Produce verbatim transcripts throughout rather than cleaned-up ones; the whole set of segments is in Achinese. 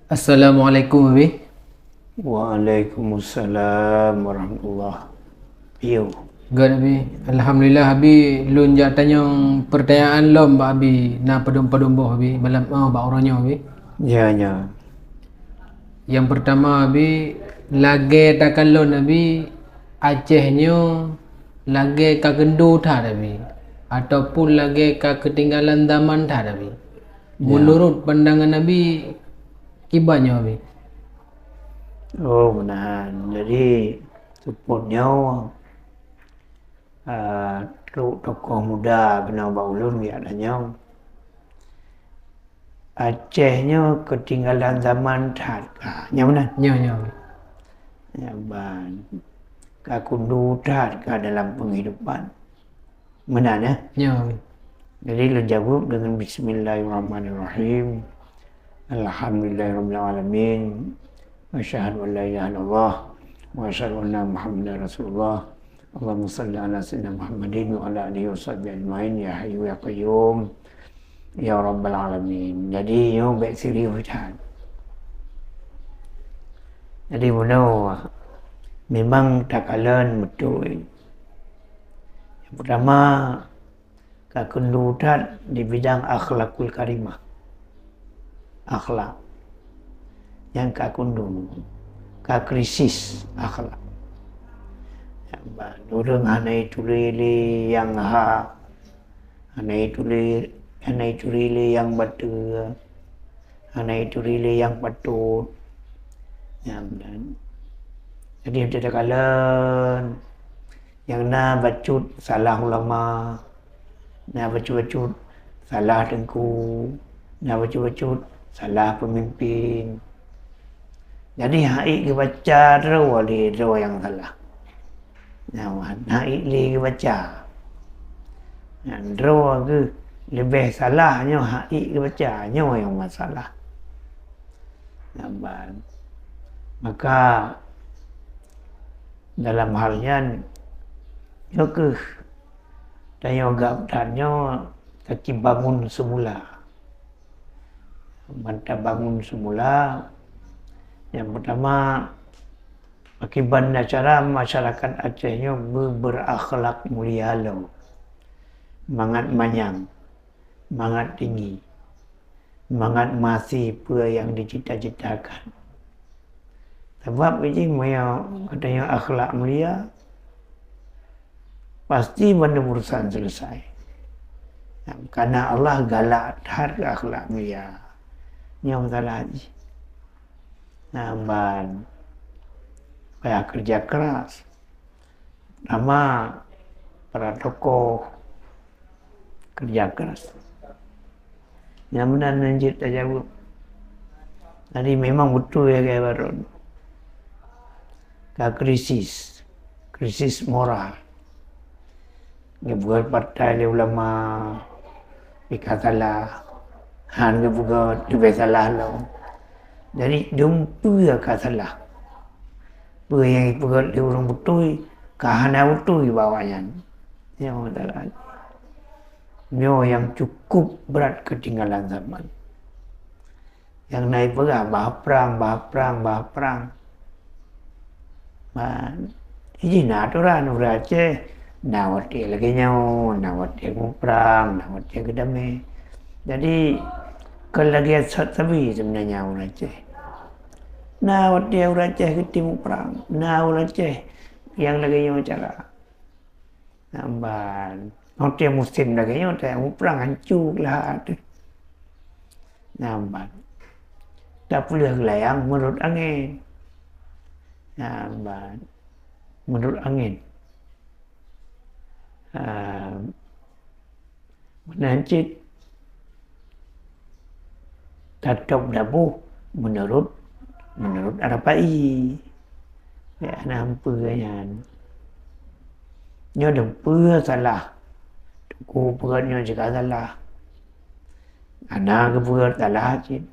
Assalamualaikum, Abi. Waalaikumsalam warahmatullah. Yo. Gét, Abi. Alhamdulillah, Abi, lôn jak tanyong peurtanyaan lom bak Abi, na padum-padum boh, Abi, malam, oh, bak uroe nyoe, Abi. Ya, ya. Nyang peurtama, Abi, lagée takalon, Abi, Aceh nyoe lagée ka keundu that, Abi, ataupun lagée ka keutinggalan zaman that, Abi. Ya. Meunurot pandangan Abi, kiban nyoe, Abi? Oh, meunan. Jadi, seupôt nyoe, ah, trok tokoh muda keunoe bak ulôn, ya, nyoe. Aceh nyoe keutinggalan zaman that ka. Nyoe meunan? Nyoe, nyoe. Ya, ban. Ka keundu that ka dalam penghidupan. Meunan, ya? Ya. Jadi, lôn jaweueb deungon bismillahirrahmanirrahim. Alhamdulillahirabbil alamin. Asyhadu an la ilaha illallah wa asyhadu anna Muhammadar Rasulullah. Allahumma shalli ala sayyidina Muhammadin wa ala alihi wa sahbihi ajmain, ya hayyu ya qayyum, ya rabbal alamin. Jadi, nyoe bék serius that. Jadi, bunoe memang takalon beutôi. Nyang peurtama, ka keundu that di bidang akhlakul karimah. Akhlak. Nyang ka keundu, ka krisis akhlak. Ureuëng hana ituri lé nyang hak, hana ituri, hana ituri lé nyang bateue, hana ituri lé nyang patot. Nyang dan, jadi, takalon nyang na bacut salah ulama, na bacut-bacut salah teungku, na bacut-bacut salah peumimpén. Jadi, hak ék geubaca droe lé droe nyang salah. Nyan, hak ék lé geubaca. Nyan, droe geuh leubeh salah nyoe hak ék geubaca, nyoe nyang masalah. Nyan ban. Maka, dalam hal nyan, nyoe keuh tanyoe gab that nyoe teuka bangun semula. Ban tabangun semula, nyang peurtama, pakriban cara masyarakat Aceh nyoe beu-, beurakhlak mulia lom. Mangat manyang, mangat tinggi, mangat maté peue nyang dicita-citakan. Sabab jih meunyoe geutanyoe akhlak mulia, pasti bandum urusan selesai. Karena Allah galak that keu akhlak mulia. Nyoe masalah jih. Nah, ban payah kerja keras. Nama para tokoh kerja keras. Nyang meunan nan jeuet tajaweueb. Jadi memang beutôi ya, gaya baron. Ka krisis, krisis moral. Geupeugöt partai lé ulama, pih ka salah. Han geupeugöt leubeh salah lom. Jadi, dum peue ka salah. Peue nyang jipeugöt lé ureuëng beutôi, ka hana beutôi bak awaknyan. Nyoe masalah. Nyoe nyang cukup brat keutinggalan zaman. Nyang na jipeugah bah prang, bah prang, bah prang. Ban, jih na atoran ureuëng Aceh, na watée lagée nyoe, na watée muprang, na watée geudamé. Jadi, kon lagée sat sabe seubeunanya ureuëng Aceh. Na watée ureuëng Aceh geuti muprang, na ureuëng Aceh nyang lagée nyoe cara. Nyan ban, watée musém lagée nyoe, watée muprang hanco lagée teuh. Nyan ban, tapeuleueh geulayang meunurot angén. Nyan ban, meunurot angén. Ah, meunan cit tatôb daboh meunurot, meunurot arapai. Ya, hana peue nyan. Nyoe dum peue salah. Teungku peugöt nyoe cit ka salah. Hana geupeugöt salah cit.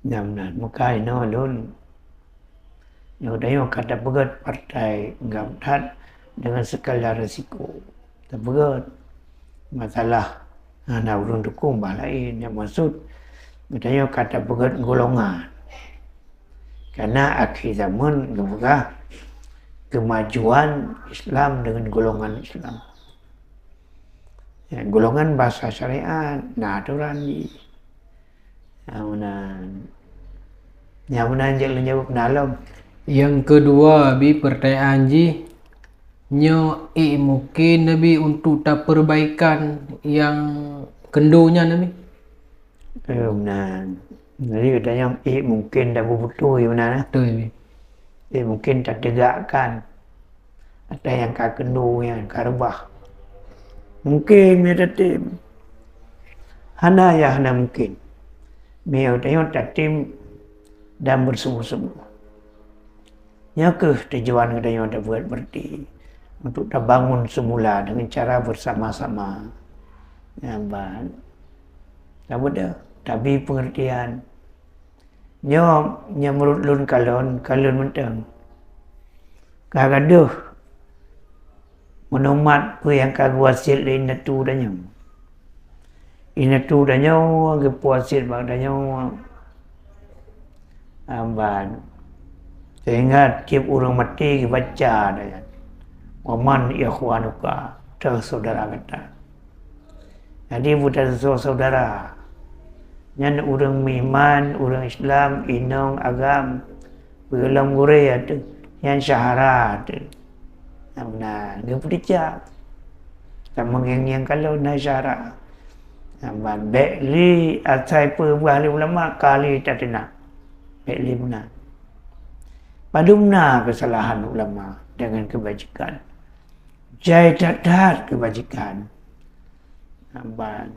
Nyan meunan, meukai nyoe lôn. Nyoe tanyoe ka tapeugöt partai gab that deungon segala risiko. Tapeugöt masalah hana ureuëng dukong bah laén, nyang maksud Geutanyoe ka tapeugét golongan. Karena akhé zaman geupeugah keumajuan Islam deungon golongan Islam. Ya, golongan basa syariat, na aturan jih. Nyang meunan, nyang meunan jeuet lôn jaweueb na lom. Nyang keudua, Bi, peurtanyaan jih, nyoe ék mungken, Nabi, untuk taperbaikan nyang keundo nyan, Nabi? Eh, meunan. Jadi, geutanyoe ék mungken tapeubutôi meunan, eh. Beutôi, Bi. Ék mungken tateugakkan. Ata nyang ka keundo nyan, ka reubah. Mungken meunyoe tatem. Hana nyang hana mungken. Meunyoe tanyoe tatem dan bersungguh-sungguh. Nyoe kheueh tujuan geutanyoe tabuet berarti, untuk tabangun semula dengan cara bersama-sama. Nyan ban. Tabuet dah, tabi pengertian. Nyoe, nyoe meunurot lôn kalon, kalon mantong. Ka gadôh meunumat peue nyang ka geuwasiet lé indatu tanyoe. Indatu tanyoe geupeuwasiet bak tanyoe, amban. Sehingga tiep ureuëng maté geubaca ayat, "Wa man ikhwanuka," teuh saudara gata. Jadi, buta saudara. Nyan ureuëng meuiman, ureuëng Islam, inong, agam, peulom gurée ateueh, nyan syahara ateueh. Nah, meunan, geupeudicak. Sama ngieng-ngieng kalon na syahara. Nah, ban bék lé asai peubah lé ulama, kali tateunak. Bék lé meunan. Padum na keusalahan ulama dengan keubajikan. Jai that-that keubajikan. Ban.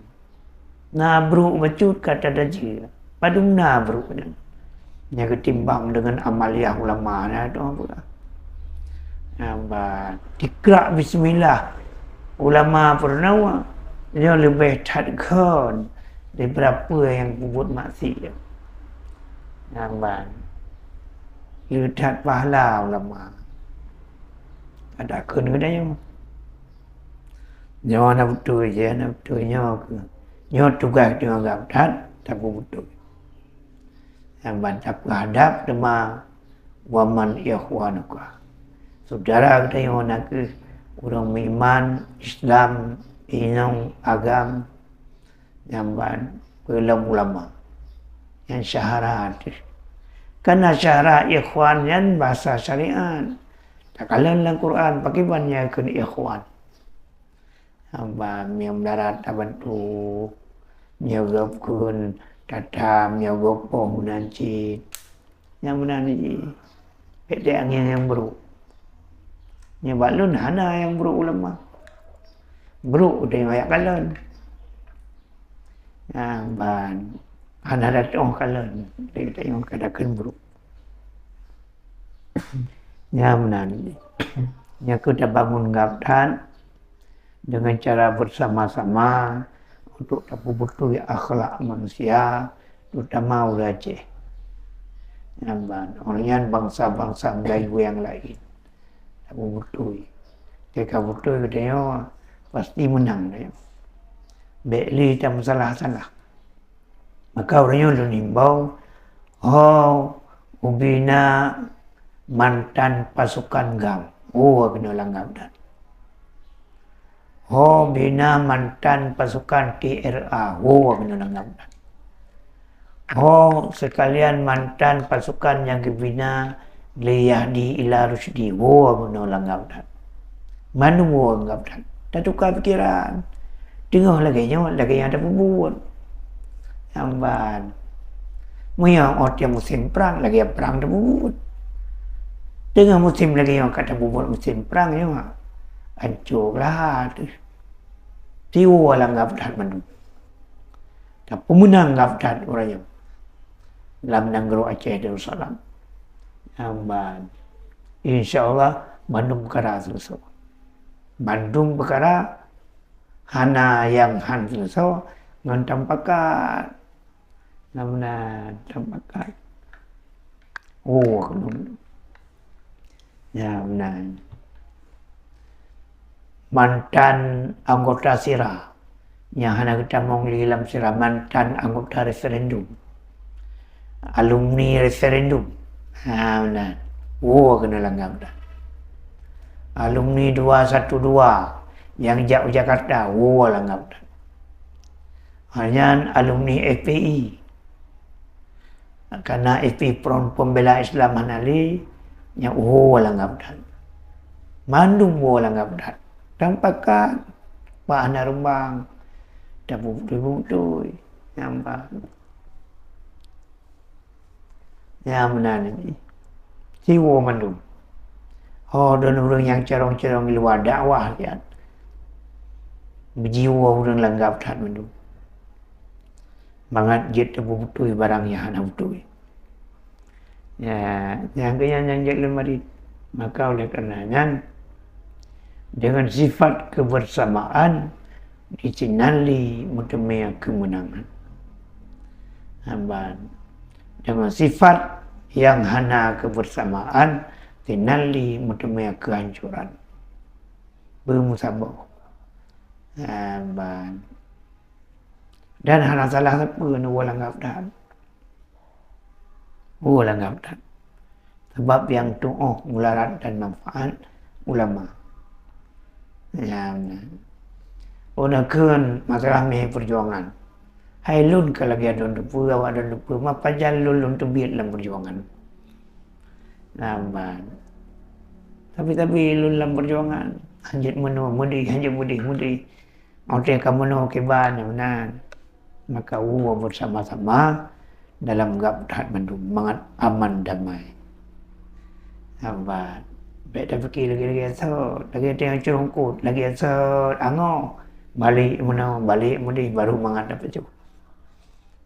Na brok bacut ka tadaji. Padum na brok nyan. Nyang geutimbang deungon amaliah ulama na tu apa? Ban. Tikrak bismillah ulama peurunoe nyoe leubeh that kon daripada peue nyang peubuet maksiat. Ban. Le that pahala ulama. Ada kheun geutanyoe. Nyoe hana beutôi, jih hana beutôi, nyoe keuh. Nyoe tugaih teuh agam that, tapeubeutôi. Nyang ban tapeuhadab teuma, "Wa man ikhwanuka." Saudara geutanyoe na kheueh ureuëng meuiman, Islam, inong, agam, nyang ban peulom ulama. Nyang syahara teuh. Karena syahara ikhwan nyan bahasa syariat. Takalon lam Quran, pakriban nyang kheun ikhwan. Haba miyueb darat tabantu, miyueb gob kheun tata, miyueb gob poh meunan cit. Nyang meunan jih, bék teuangeng nyang brok. Nyoe bak lôn hana nyang brok ulama. Brok teuh nyang kalon. Nyang ban hana tatuoh kalon, teuh nyang ka takheun brok. Nyang meunan jih. Nyoe keuh tabangun gab that, dengan cara bersama-sama untuk tapeubeutôi akhlak manusia, terutama ureuëng Aceh. Nyan ban, óh lheueh nyan bansa-bansa Melayu nyang laén. Tapeubeutôi. Teuka beutôi geutanyoe pasti meunang tanyoe. Bék lé tameusalah-salah. Maka uroe nyoe lôn imbau, ho ubina mantan pasukan GAM, woe keunoe lam GAM that. Ho bina mantan pasukan T R A, woe keunoe lam GAM that. Ho sekalian mantan pasukan nyang geubina lé Yahdi ila Rusdi, woe keunoe lam GAM that. Mandum woe lam GAM that. Tatuka pikiran. Teungoh lagée nyoe, lagée nyang tapeubuet. Nyan ban. Meunyoe óh tieb musém prang, lagée prang tapeubuet. Teungoh musém lagée nyoe ka tapeubuet musém prang nyoe, anco blah teuh. Tiwoe lam GAM that mandum. Tapeumeunang GAM that uroe nyoe lam nanggroe Aceh Darussalam. Nyan ban. Insya Allah, bandum peukara seuleusoe. Bandum peukara hana nyang han seuleusoe ngon tampakat. Nyan meunan tampakat. Oh, keunoe. Nyan meunan. Mantan anggota sira nyang hana geutamong lé lam sira, mantan anggota referendum. Alumni referendum. Ha, meunan. Woe keuneuk langgam that. Alumni dua satu dua nyang jak u Jakarta, woe langgam that. Hanya alumni F P I. Karena F P I Front Pembela Islam hana lé, nyan woe langgam that. Mandum woe langgam that. Dan pakat, bak hana rumbang, tabu beutôi-beutôi, nyang ba. Nyang meunan jih. Jiwoe mandum. Ho, droen ureuëng nyang carông-carông di luwa dakwah nyan. Jiwoe ureuëng langgam that mandum. Mangat jeuet tabu beutôi barang nyang hana beutôi. Ya, nyang keu nyan nyang jeuet lôn marit. Maka oleh karena nyan, dengan sifat kebersamaan, di sinan lé meuteumé keumeunangan. Haba, dengan sifat nyang hana kebersamaan, sinan lé meuteumé keuhancoran. Beumusaboh. Haba. Dan hana salah sapeue neuwoe langgam that. Woe langgam that. Sabab nyang tuoh mudarat dan manfaat ulama. Ya, meunan. Oh, na kheun masalah mé peujuangan. Hai lôn ka lagée droen teupeue, awak droen teupeue, ma pajan lôn, lôn teubiet lam peujuangan. Lambat. Tapi-tapi lôn lam peujuangan, hanjeuet meunoe meudeh, hanjeuet meudeh meudeh. Watée ka meunoe kiban nyan meunan, maka woe beusama-sama dalam gab that mandum mangat aman damai. Sabat. Bék tapike lagée-lagée sot, lagée teuh nyang ceurongkot, lagée sot angoh, balek meunoe, balek meudeh, barô mangat tapajoh.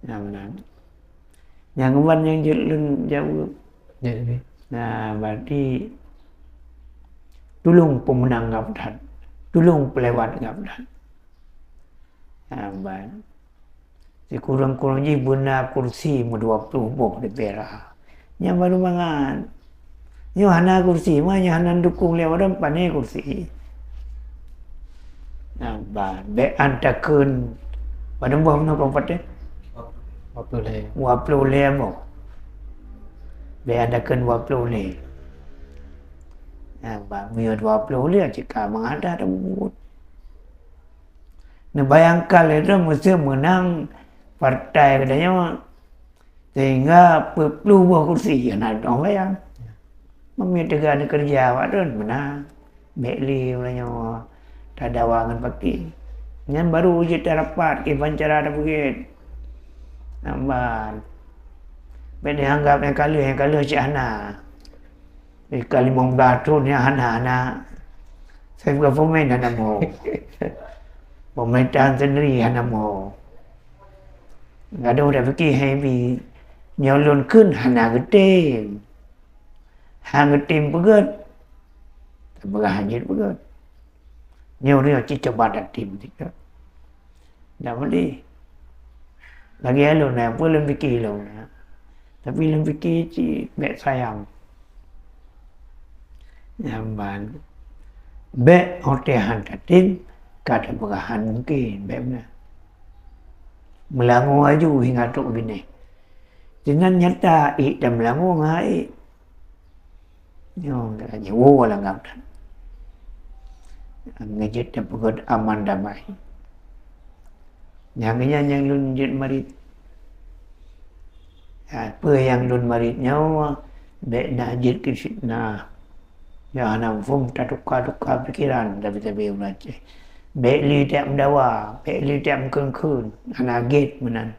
Nyan meunan. Nyang uban nyang jeuet lôn jaweueb. Ya, ya. Nah, berarti tulông peumeunang gab that, tulông peulewat gab that. Nah, ban. Sikureueng-kureueng jih beuna kursi meudua ploh boh di P R A. Nyan barô mangat. Nyoe hana kursi, ma nyoe hana dukung lé ureuëng, pane kursi. Nah, ban. Bék an takheun, padum boh meunoe kabupaten? Dua puluh lhée. Dua puluh lhée boh. Bék an takheun dua puluh lhée. Nah, ban. Meunyoe dua puluh lhée, cit ka mangat that tabubuet. Neubayangkan lé droe meuseu meunang partai geutanyoe, sehingga peuet ploh boh kursi, hana droe bayang. Meunyoe teuga neukeureuja awak droe meunang, bék lé uroe nyoe tadawa ngon paki. Nyan barô jeuet tarapat kiban cara tapeugét. Nyan ban. Bék neuanggab nyang ka lheueh, nyang ka lheueh cit hana. Di ka limong blaih thon nyan hana, hana. Saya bukan pemain hana mo. Pemerintahan sendiri hana mo. Gadoh dak fikir hai bi. Nyoe lôn kheun hana geutem. Han geutem peugét. Tapeugah han jeuet peugét. Nyoe, nyoe cit cuba tatem sikit. Dak meudeh. Lagée lôn na, peue lôn pike lôn na. Tapi lôn pike cit bék sayang. Nyan ban. Bék watée han tatem, ka tapeugah han mungken, bék meunan. Meulangue aju hingga trok binéh. Sinan nyata ék dan meulangue ngon ék. Nyoe, nyoe lam gab that. Ngeujeuet tapeugét aman damai. Nyang nyan nyang lôn jeuet marit. Ha, peue nyang lôn marit nyoe, bék na jeuet keu fitnah. Nyang hana muphom tatuka-tuka pikeran, tapi-tapi ureuëng Aceh. Bék lé tajak meudawa, bék lé tajak meukheun-kheun, hana gét meunan.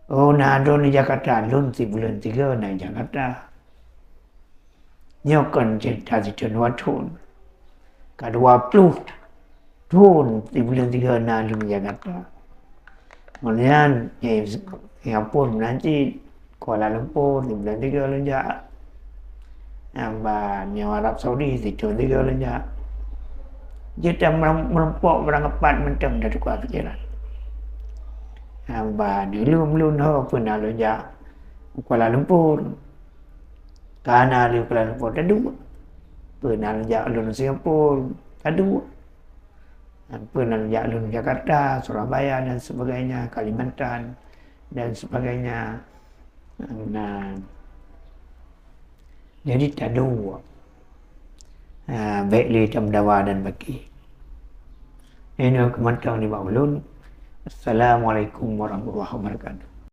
Oh, na droe di Jakarta, lôn sibuleuen tiga na Jakarta. Nyoe kon cerita sithon dua thon. Ka dua ploh thon sibuleuen tiga na lôn Jakarta. Ngon nyan, eh, Singapura meunan cit, Kuala Lumpur sibuleuen tiga lôn jak. Nyan ban nyoe Arab Saudi sithon tiga lôn jak. Jeuet meureumpok barang apat mantong tatuka pikeran. Nyan ban lôn, lôn ho peue na lôn jak Kuala Lumpur. Ka na lé Kuala Lumpur taduek. Peue na jak lôn Singapura taduek. Peue na jak lôn Jakarta, Surabaya dan sebagainya, Kalimantan dan sebagainya. Nah, jadi taduek. Ha, bèk lé tameudawa dan baki. Inoe keumantong nibak ulôn. Assalamualaikum warahmatullahi wabarakatuh.